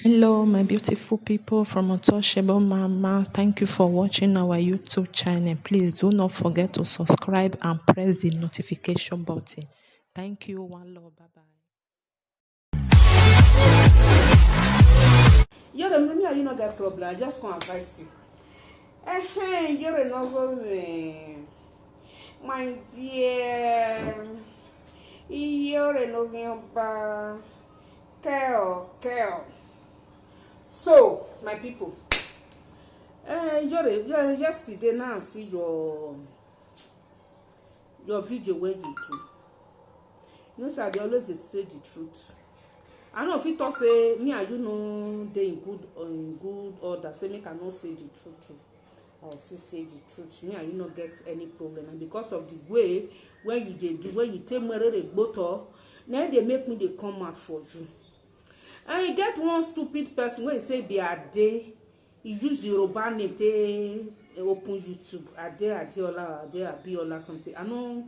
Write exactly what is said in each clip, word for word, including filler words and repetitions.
Hello, my beautiful people from Untouchable Mama. Thank you for watching our YouTube channel. Please do not forget to subscribe and press the notification button. Thank you. One love. Bye bye. Yoro, me and you no get problem. I just come advise you. Ehen, Yoro no go me. My dear, Yoro no go ba. Keo, Keo. So, my people, uh, Yoro, yeah, yesterday now I see your your video wey you do. You know say I dey always dey say the truth. I no fit talk say me and you no dey in good in good order, say make I no say the truth o, or still say the truth. Me and you no get any problem, and because of the way wey you dey do, wey you take merere gboto, na im dey make me dey come out for you. And e get one stupid person wey say be Ade, he use Yoruba name take open YouTube. Ade Adeola, Ade Abiola something. I no,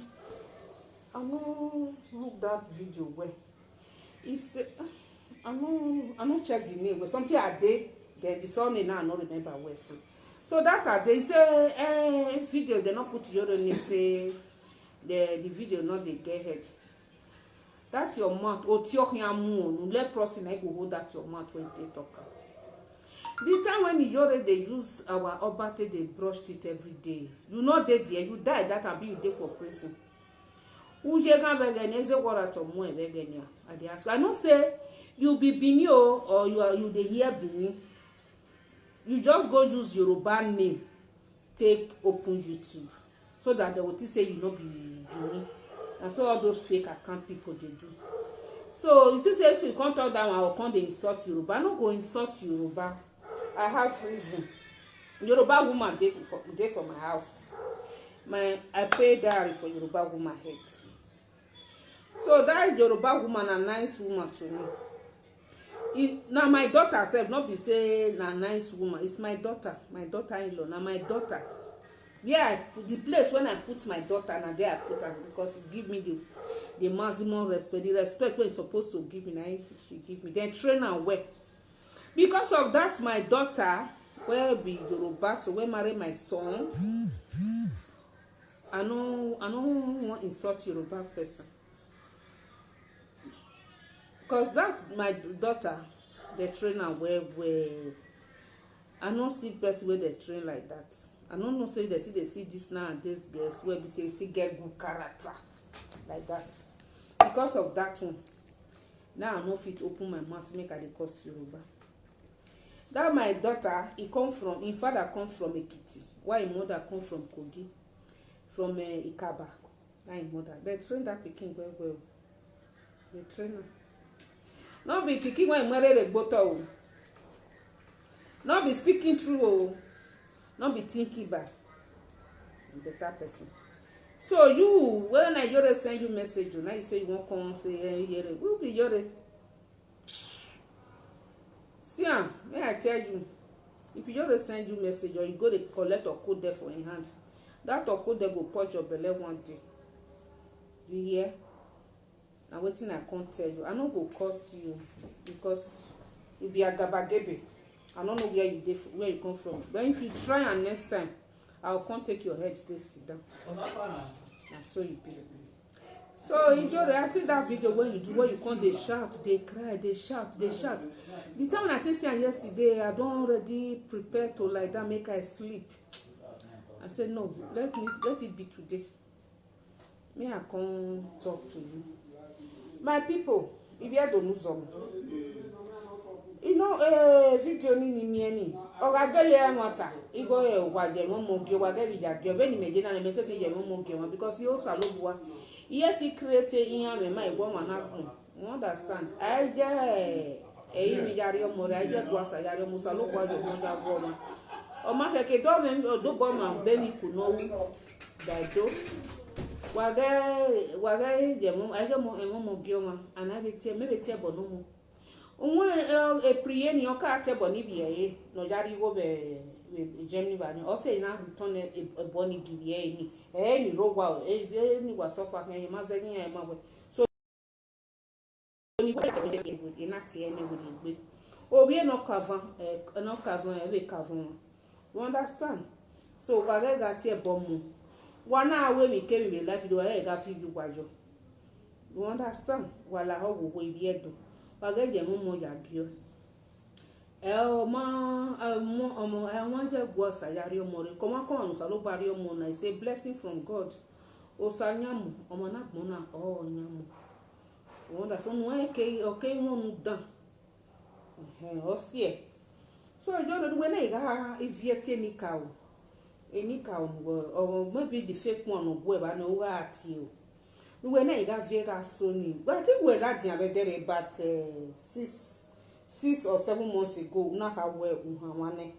I no look that video well. He say, I no, I no check the name well. Something Ade, then the surname now I no remember well. So, so that Ade, he say, eh, video, they no put your name, say the, the video no dey get head. That your mouth, otiohiamu, leprosy, na go hold that your mouth when they talk am. The time when Iyore dey use our Oba take dey brush teeth every day, you no dey there, you die that abi you dey for prison. Uje kan begeni, eze wara to mu e begeni. I dey ask. I know say you be Benin o, or you are you dey hear Benin. You just go use Yoruba name take open YouTube so that they will think say you no be Benin. And so all those fake account people dey do. So you think say if you come talk that one, I will come dey insult Yoruba. I no go insult Yoruba. I have reason. Yoruba woman dey for dey for my house. My I pay dowry for Yoruba woman head. So that Yoruba woman na nice woman to me. E, na my daughter sef, no be say na nice woman. It's my daughter, my daughter-in-law, na my daughter. Where I put the place when I put my daughter, na there I put am because e give me the the maximum respect, the respect wey e suppose to give me, na im she give me. Then train am well. Because of that, my daughter wey be Yoruba, so wey marry my son, I no I no wan insult Yoruba person. Because that my daughter, they train her well well. I no see person wey they train like that. I no know say they see they see this now and this girls wey be say fit get good character like that. Because of that one, now I no fit open my mouth make I dey curse Yoruba. That my daughter, he come from, him father come from Ekiti, while him mother come from Kogi, from uh, Ikaba. That him mother. They train that pikin well well. They train am. No be pikin wey him mother dey gboto o. No be speaking true o. No be thinking bad. Better person. So you, when I Yore send you message, now you say you won't come say, eh, Yore. Who be Yore? See am, may I tell you, if you just send you message or you go dey collect okode for im hand, that okode go purge your belle one day. You hear? Na wetin I come tell you. I no go curse you because you be agabagebe. I no know where you dey where you come from. But if you try am next time, I will come take your head take sit down. Na so e be. So Ijore, I see that video wey you do where you come dey shout, dey cry, dey shout, dey shout. The time when I take see am yesterday, I don already prepare to lie down make I sleep. I say no, let me let it be today. Me I come talk to you. My people, Ibiadonuzom. You know, eh, video ni ni mieni. Ogagele amata. Igo e waje mo mogi wagele ya gyo beni meje na message ye mo mogi because you salobua. Yet he create in am my woman na gun. You understand? I yeah. Eyi mi yari omo re aye gwasa yari omo salobua yo mo ya goma. O ma keke do me do goma beni kuno. Dado. Wage wage je mo aye mo e mo mogi oma. Ana be tie me be tie bono mo. Unwe e priye ni oka te bo ni bi e no jari go be Germany ba ni o se na return e bo ni gi bi e ni e ni ro wa e ni wa so fa ke ma ze ni e ma we so ni wa e na ti e ni wo ni gbe Obie no cover, eh, no cover, eh, we cover. You understand? So, wagega tie bomu. Wana we mi kemi be life do, eh, ga fi bi wajo. You understand? Wala ho wo we bi edo. Wagege mo mo ya gio. E o ma, e mo, omo, e won je gwo sa yari omo re. Ko ma ko anu sa lo bari omo na. It's a blessing from God. O sa nyamu, omo na gbona, o nyamu. You understand? No e ke, o ke won nu dan. Ehe, o si e. So, you know, the way na iga ivie tie ni ka o. E ni ka o, or maybe the fake one o gwe ba no wa ati o. The way na iga vie ga so ni. But I think we that dia be there about, eh, six, six or seven months ago. Na ka we uhan wane.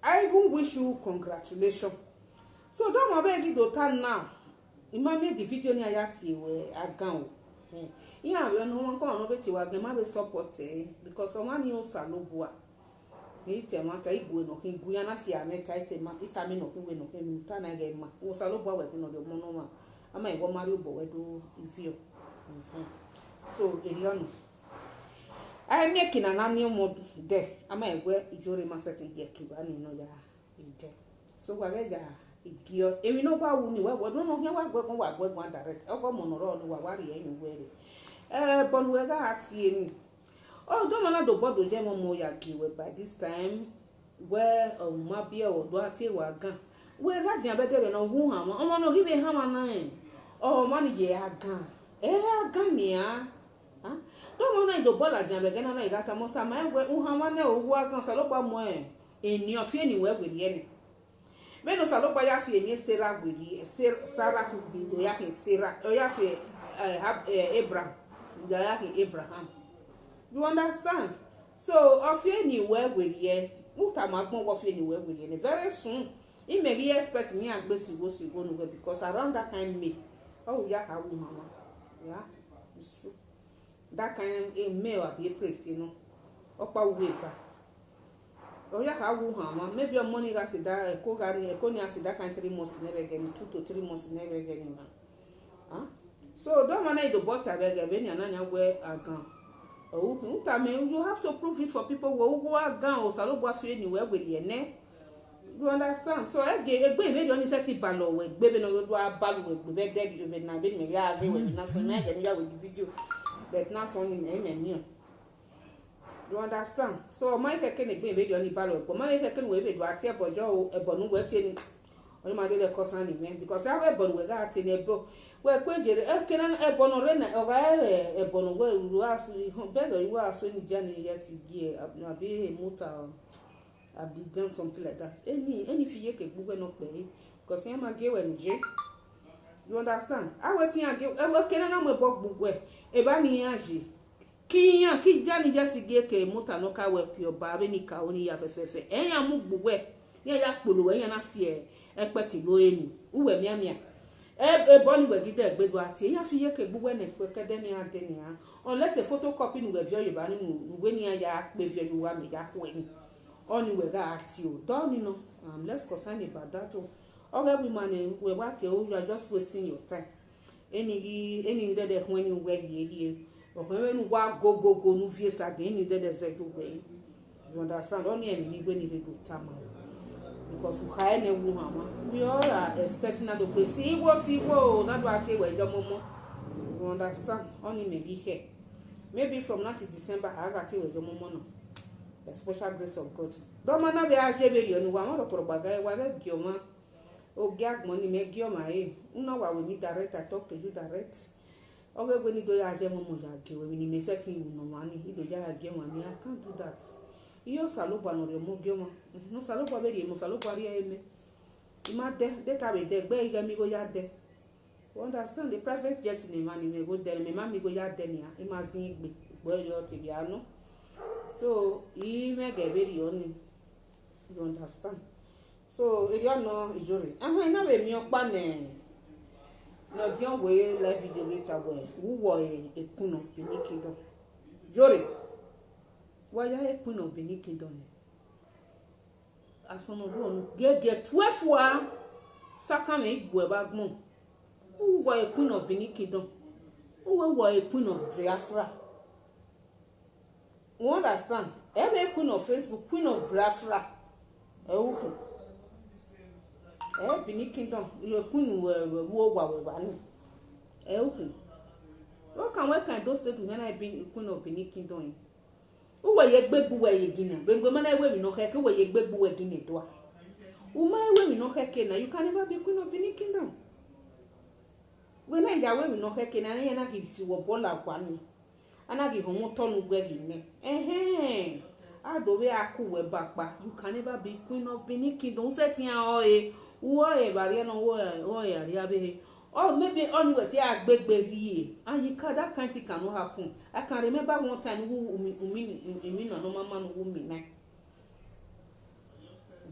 I even wish you congratulations. So don't ma beg you to turn now. Ima make the video ni aya ti we agan o. Eh. Iya we no wan ko no be ti wa gan ma be support, eh, because o ma ni o sa lo bua. Ni te ma ta igwe no kin gu ya na si ame ta ite ma ita mi no kin we no kin mi ta na ge ma. O sa lo bua we kin no de mo no ma. Ama e wo mari obo we do ivio. Mhm. So, eri ono. I make na na ni mo de. Ama e we ijore ma setting ye ki ba ni no ya ide. So, wa ga igio. E mi no gwa wu ni we we no no wa gwe kon wa gwe kon direct. O ko mo no ro ni wa wa ri e ni we re. Eh, bon we ga ati e ni. Oh, don't wanna do bodo je mo mo ya ki we by this time. We, oh, ma bi e o do ati e wa gan. We la dia be de no wu ha ma. O mo no gi be ha ma na e. O ma ni ye agan. E agan ni a. Ha? Don't wanna do bola dia be gena na igata mo ta ma e we u ha ma ne o wu agan sa lo pa mo e. E ni o fi e ni we we ye ni. Me no sa lo pa ya fi e ni Sarah we ye. Sarah fi bi do ya ke Sarah. O ya fi, eh, Ab-, eh, Abraham. Ya ya ke Abraham. You understand? So, o fi e ni we we ye. U ta ma gbon o fi e ni we we ye ni. Very soon. I me gi expect ni agbe sigo sigo no we because around that time May. Oh, ya ka wu mama. Yeah, it's true. That kind in May or April, you know. Opa waiver. Oh, ya ka wu ha ma. Maybe your money ga si da, eh, ko ga ni, eh, ko ni a si that kind three months never again, two to three months never again, man. Huh? So don't wanna do but I beg a benya na nya we agan. Oh, you have to prove it for people who go agan o sa lo bua fi e ni we we ye ne. You understand? So, ege, egbe me do ni seti balo we gbe be no do a balo we gbe be de be na be me ya ge we na so na ge ya we video. But na so ni me me ni. You understand? So, my keke ni gbe be do ni balo we. My keke ni we be do ati e bojo o, e bonu we ti ni. Oni ma de de kosa ni me because I we bonu we ga ati ni e bo. We kwe jere e kena e bonu re na o ga e, e bonu we ru asu be do ru asu ni jani yes ge abi muta. Abi done something like that. Any, any fi ye ke gbugbe no pe. Because him a gay when je. You understand? I wait here gay. E wo kena na mo bo gbugbe. E ba mi ya je. Ki ya, ki ja ni just gay ke muta no ka we ku yo ba be ni ka oni ya fe fe fe. E ya mu gbugbe. Ya ya polo e ya na si e. E pe ti lo enu. Uwe mi amia. E, e bo ni we gide gbe do ati. E ya fi ye ke gbugbe ne pe ke de ni ade ni a. Unless a photocopy ni we vio ye ba ni nu, we ni ya pe vio you wa me ya ku e ni. Oni we ga ati o. Don't you know? Um, let's concern about that o. Okay, we man, eh, we wa te o, you are just wasting your time. Any gi, any de de when you we ye ye. O when you wa go go go nu vie sa de any de de ze you we. You understand? Oni e mi ni we ni le do tama. Because we ha ne wu ha ma. We all are expecting that to see wo, see wo, that wa te we jo momo. You understand? Oni me gi he. Maybe from now till December, I got to we jo momo no. The special grace of God. Don't man na be a je be yo ni wa mo ro pro gbaga e wa le gi o ma. O gi agbon ni me gi o ma e. Una wa we mi direct, I talk to you direct. Oge gbe ni do ya je mo mo ya gi we ni me setting you no wa ni. I do ya ya gi o ma ni. I can't do that. Iyo sa lo ba no re mo gi o ma. No sa lo ba be ri mo sa lo ba ri e me. I ma de, de ta be de gbe i ga mi go ya de. You understand? The private jet ni man me go there, me man me go ya there ni, ah, imagine gbe, gbe yo ti bi anu. So, I me ge be ri oni. You understand? So, eri ono ijore. Aha, ina be mi opa ne. No, di on we live video later we. Who were a, a queen of Benin Kingdom? Jore. Why are a queen of Benin Kingdom? Asono do onu gege twelve wa. Saka me igbo e ba gbon. Who were a queen of Benin Kingdom? Who were a queen of Biafra? You understand? Ebe queen of Facebook, queen of Biafra. Ewu. Eh, Benin Kingdom, your queen will wo wa we wa ni. Ewu. What can, what can those say when I be queen of Benin Kingdom? Uwe ye gbegbu we ye gine. Bengwe mana ewe mi no heke, uwe ye gbegbu we gine doa. Uma ewe mi no heke na, you can never be queen of Benin Kingdom. When I ya we mi no heke na, na na give si wo bola kwa ni. Ana gi homo tonu gwe gi ne. Ehe. Ado we aku we bakpa. You can never be queen of Benin Kingdom. Se ti an o e. Wo e bari no wo e, wo e ari abe he. Or maybe only we ti agbegbe here. And you can, that kind thing cannot happen. I can remember one time who umi umi umi no no mama no umi na.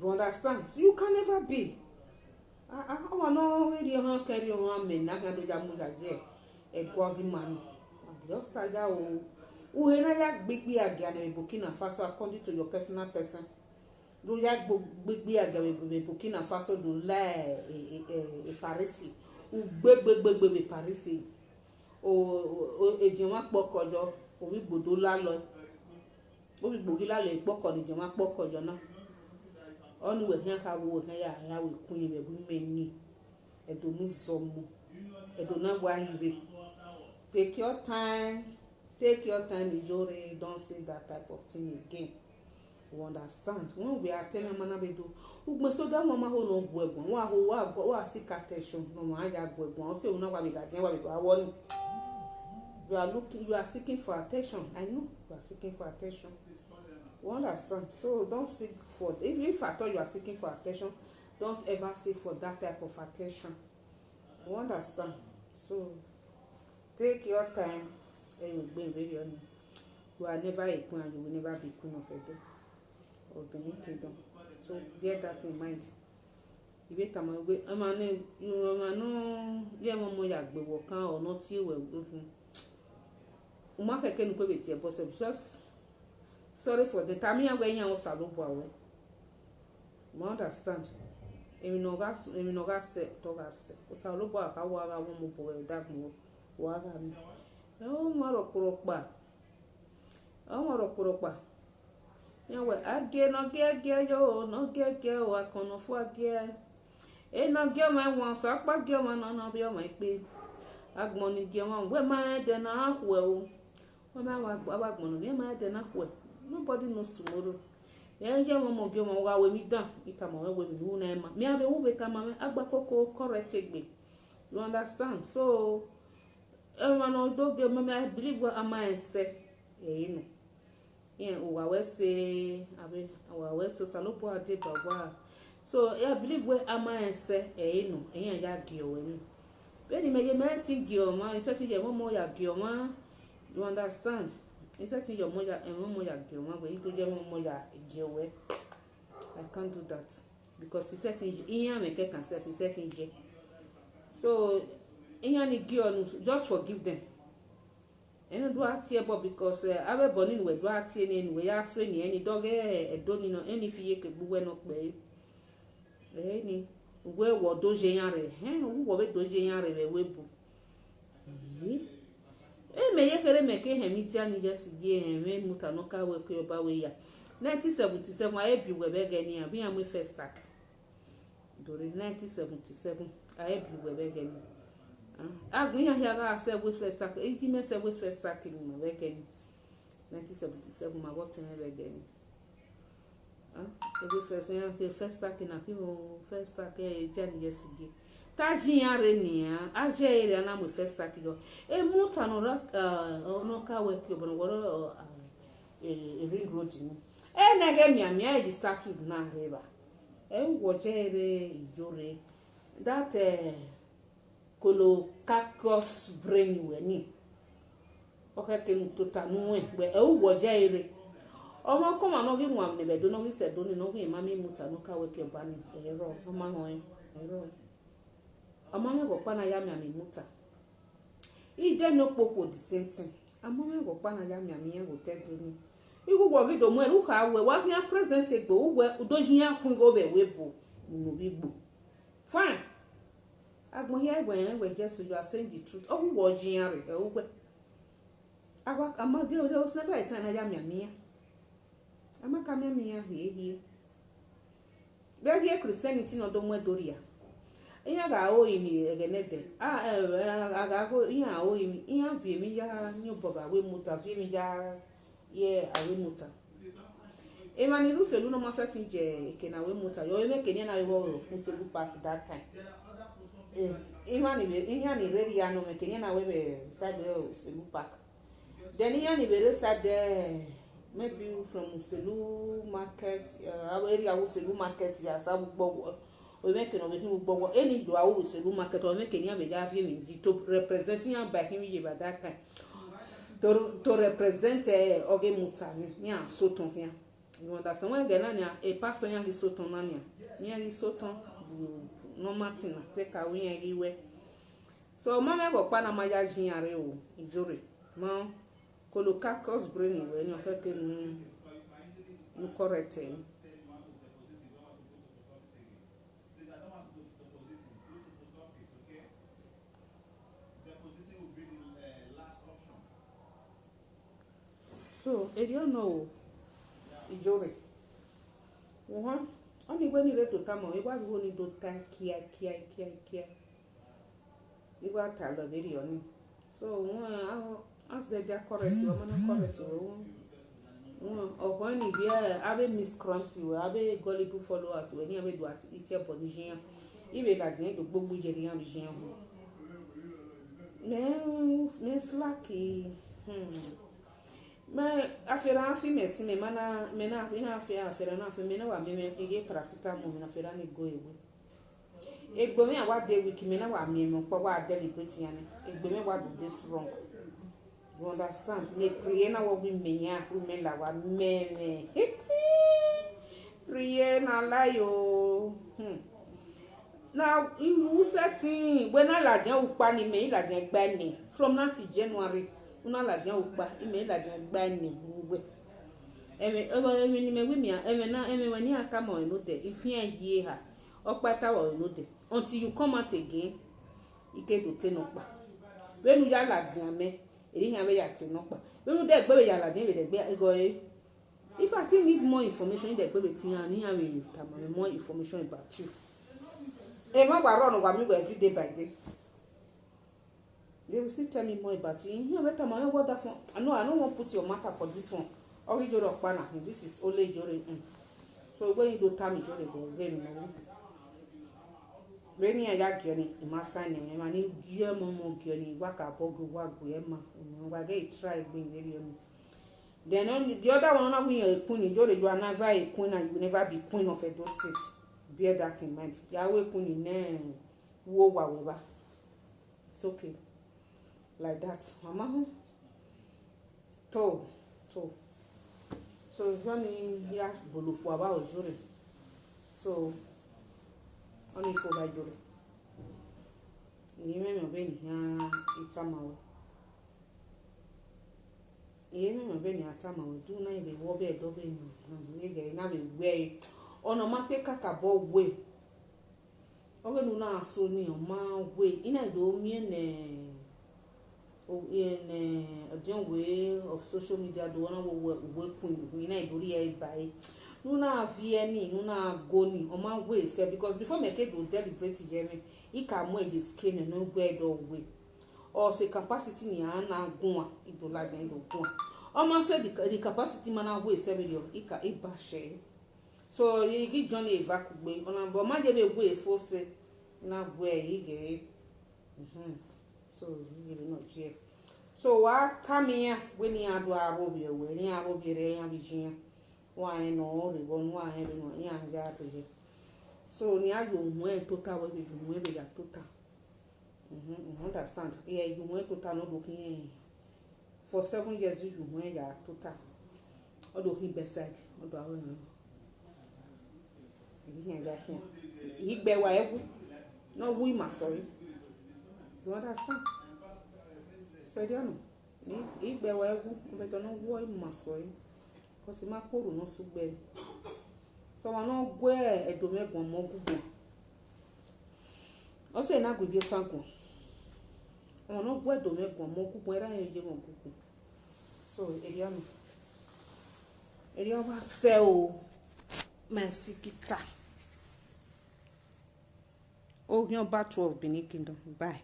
You understand? So you can never be. Ah ah, oh no, we di han carry on amen. Na ga do ja mu ja je. E go gi mani. Just ya o. Uhe na ya gbigbi agia na Burkina Faso according to your personal person. Do ya gbigbi agia we Burkina Faso do la e e e Paris. U gbegbegbegbe we Paris. O o e je wa po kojo, o wi gbodo la lo. Obi gbogi la le kpoko ni jema kpoko jona. Onu we hen ka wo hen ya ya we kunye be bu me ni. Edo nu zomo. Edo na wa ibe. Take your time. Take your time, Ijore. Don't say that type of thing again. You understand? When we are telling mana be do, ugbe so that mama ho no gwe gwe. Wa ho wa gwe wa seek attention. No ma ya gwe gwe. O se una wa be that wa be wa won. You are looking, you are seeking for attention. I know you are seeking for attention. You understand? So don't seek for, if, if at all you are seeking for attention, don't ever seek for that type of attention. You understand? So take your time and you be very honest. You are never a queen and you will never be queen of Edo or Benin Kingdom. So bear that in mind. Ibe tama gbe, ema ne, ema no, ye mo mo ya gbe wo kan o no ti we. Uma keke nu kwe be ti e boss, just sorry for the time ya gbe yan o sa lo bo awe. Mo understand. Emi no ga su, emi no ga se, to ga se. O sa lo bo aka wa ga wo mo bo e dagmo wa ga mi. E o mo ro kuro pa. E o mo ro kuro pa. Yawe age no ge ge yo, no ge ge o, akono fu age. E no ge ma won sa pa ge ma no no bi o ma pe. Agbon ni ge ma we ma de na hwe o. We ma wa gba wa gbon ni ma de na hwe. Nobody knows tomorrow. E je mo mo ge mo wa we mi dan. Ita mo we mi nu na ma. Mi ave u be ta ma me agba koko correct egbe. You understand? So e ma no do ge mo me, I believe what am I say. E you know. Yeah, uwa we se, abi uwa we so salopo ade bawa. So I believe we ama ese e no, e ya gi o we no. Be ni me ye me ti gi o ma, iso ti ye mo mo ya gi o ma. You understand? Iso ti ye mo ya, e mo mo ya gi o ma, we igo ye mo mo ya gi o we. I can't do that because iso ti iya me ke kan self iso ti ye. So iya ni gi o no, just forgive them. Eno do atie bo because eh, abe boni we do atie ni we ya swe ni eni doge eh, edo ni no eni fi ye ke gbuwe no pe. Eni we wo do je yan re, hen wo be do je yan re we we bu. Eh? E me ye kere me ke he mi ti ani je si ye he me muta no ka we ke oba we ya. Nineteen seventy-seven a e bi we be ge ni abi ya mu first attack. Dore nineteen seventy-seven a e bi we be ge ni. Ah, agun ya ya ga se we first attack. E ji me se we first attack ni mo be ge ni. Nineteen seventy-seven ma go ten be ge ni. Ah, e go first ya ke first attack na ki o first attack e ti ani je si ye. Ta ji ya re ni a, a je ere na mu first attack yo. E muta no ra, eh, no ka we ki obo no woro eh, eh, ring road ni. E na ge mi ami e di statue na re ba. E wo je ere ijo re. That eh, collocaccus brain we ni. O ke ke nu to ta nu e, we e wo je ere. Omo ko ma no gi nwa mi be do no gi se do ni no gi ma mi muta no ka we ke ba ni. E ro, o ma ho e. E ro. Ama me go pa na ya mi ami muta. Ide no popo the same thing. Ama me go pa na ya mi ami ya go te do ni. Igu wo gi do mo e ru ka we wa nya present egbe u we u do ji ya kun go be we bo. No bi gbo. Fine. Agbon here we we Jesu, you are saying the truth. O wo ji ya re e u we. Awa ama there was never a time na ya mi ami ya. Amaka me mi ya hie hie. Be hie Christianity no do mwe doria. Iya ga o imi egenede. Ah, eh, eh, aga go iya o imi, iya vie mi ya nyo boga we muta, vie mi ya ye awe muta. Ema ni lu selu no masa tinje ke na we muta. Yo eme ke ni na yo Uselu Park that time. Eh, ema ni be, iya ni ready ya no me ke ni na we be side Uselu Park. Then iya ni be re side there, maybe from Uselu Market, uh, our area Uselu Market ya sa gbogbo. We make no be gbogbo. Any do our Uselu Market, we make ni be ga fi mi ji to represent ya by him ye by that time. To, to represent, eh, oge muta ni, ni a soton here. You understand? When get na ni a, a pastor ya gi soton na ni a. Ni a gi soton, you, no matter na. Take away everywhere. So, ma me go pa na ma ya jin are o, ijore. Ma, kolo kakos brain we ni o ke ke nu, nu correct e. So, eri ono o, ijore. Uhan, oni gbe ni re to tamo, e wa ru ni do ta kia, kia, kia, kia. Igba ta lo be ri oni. So, won a, a ze dia correct, o ma na correct, o. Won, o ko ni bi a, a be miscreant, o, a be gullible followers, we ni a be do at ite bo ni jiyan. Ibe la din do gbogbo je ri yan jiyan. Me, me slacky. Hmm. Me, afera afi me si me mana, me na afi, na afi, afera na afi, me na wa me, me, ege paracetamol, me na afera ni go away. Egbo me a wa de weak, me na wa me, me po wa deliberate ya ni. Egbo me wa do this wrong. You understand? Me pray na wa we me ya, we me la wa me, me. Pray na la yo. Hmm. Na iwu setting, we na la jen upa ni me, la jen gba ni. From now till January, una la jen upa, i me la jen gba ni, we. Eme, eme, eme ni me we mi a, eme na, eme we ni ata mo eno de, ifi en ye ha. Okpa ta wo eno de. Until you come out again, ike do te no pa. We nu ya la dia me, eri ha we ya te no pa. We nu de gbe we ya la dia we de gbe ego e. If I still need more information, in the baby thing, I need to tell me more information about you. E ma wa run wa mi we every day by day. They will still tell me more about you. In here, better my word that phone. I know I don't want put your matter for this one. Or you don't pana. This is only your mm. So when you don't tell me, you go give me. When you are getting, you must sign him. And you give more more getting. Waka bogu wagu ema. Wage try bring very. Then on the other one, we are queen. You are never a queen, and you will never be queen of Edo State. Bear that in mind. Yahweh queen in name. Wo wa we ba. It's okay. Like that. Mama, hmm. To, to. So, if you need ya bolo for about ojore. So, only for that jore. Ni me me be ni ya itama we. Ye me me be ni atama we. Do na ile wo be do be ni. Ye ge na be we. Ono ma te kaka bo we. Oge nu na so ni o ma we. Ina do mi ne. O in a way of social media do na wo we kun. Ina do ri e bai. Nu na vie ni, nu na go ni. O ma we se because before me ke do deliberate je me. I ka mo e skin no gbe do we. Or say capacity ni a na gun a, idola je ido gun. O ma say the, the capacity mana we se be yo, ika iba she. So, igi Johnny eva kugbe, ona bo ma je be we fo se na we ige. Mhm. So, you know, je. So, wa tamia, we ni adu abo bi we ni abo bi re ya bi jin. Wa e no re bo wa e re no ya ya be. So, ni ayo mu e tota we bi mu e be ya tota. Mm-hmm, mm-hmm, understand. Yeah, you went to town, no looking. For seven years, you went ya to town. Although he beside, although I went. He bear wa ewu. No, we must sorry. You understand? So, you know, he bear wa ewu, but I don't know why must sorry. Because he might pull no soup bed. So, I know where a domain one more good. Ose na gubie sanku. Ono gwe do me gwo mo ku kwera ye je mo ku ku. So, eriano. Eri ọba sẹ o, my sikita. Ohin ọba two of Benin Kingdom. Bye.